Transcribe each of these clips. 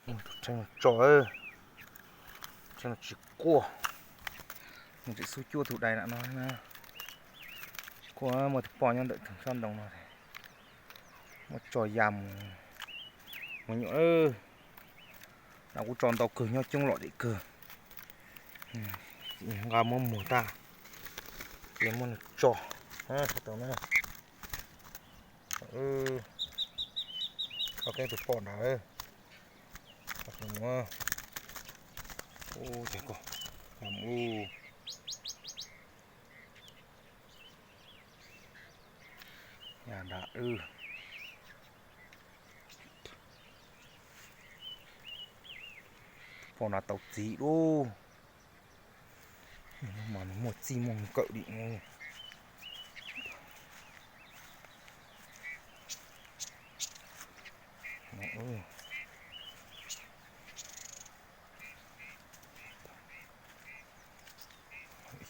Tso, tseeb tsis quaj, tseem xub cuab tus dais na no. Tsis quaj, muaj tus poj nyob ntawm tus sab ntoo no, muab tso ya mus, me nyuam. No kuj tso ntau kawg, nyob coob lom zem kawg. Nqa muab muag tag, ces muab nws tso. Tau na, tso kiag tus poj nrad. Mus, ua cas koj, mus, ya nrad. Poj nrad tau txiv lauj. Mas nws muaj txij muaj nkawm li no.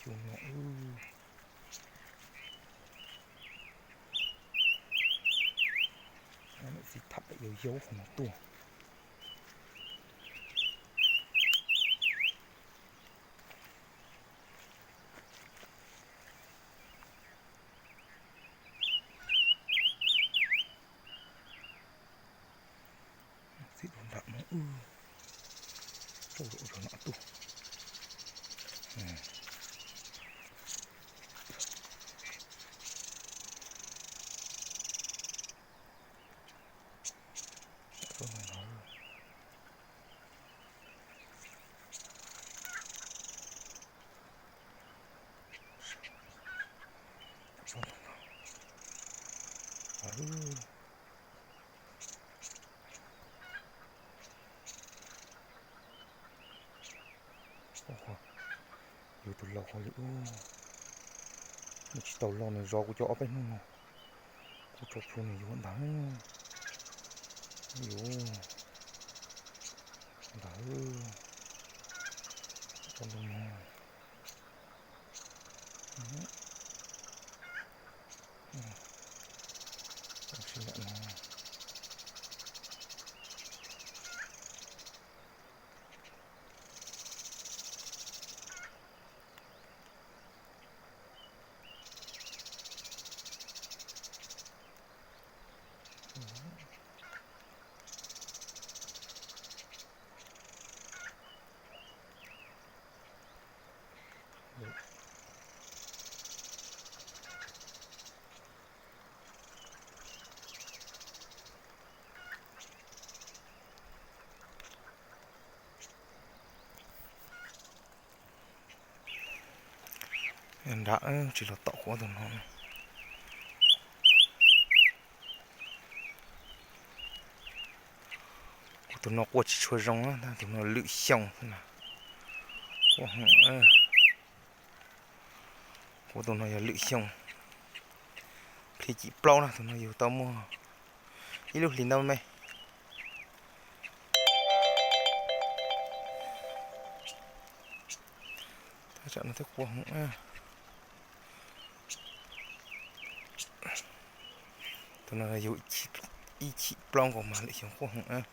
Xyov no, txiv tham pem yau yaub hauv no tuaj. Txiv dua nram no, tso zog no tuaj. Yus tus laus hov li ub, tsis tau laus nws zov kuv cov ob peb hnub no, kuv tso plhuav nws yuav ntag. Yuav ntag, tso ntoo no. Sib nram no. Nrad tsis los tom kuv tus no. Kuv tus no quaj tsis tshua zoo, tus no lwm xyoo na. Quaj heev. Kuv tus no yog lwm xyoo, hli cim plaub na, tus no yug tau muaj ib lub hlis ntau me. Tam no twb quaj heev. Tus no yug ib chim plaub nkaus mas lwm xyoo quaj heev.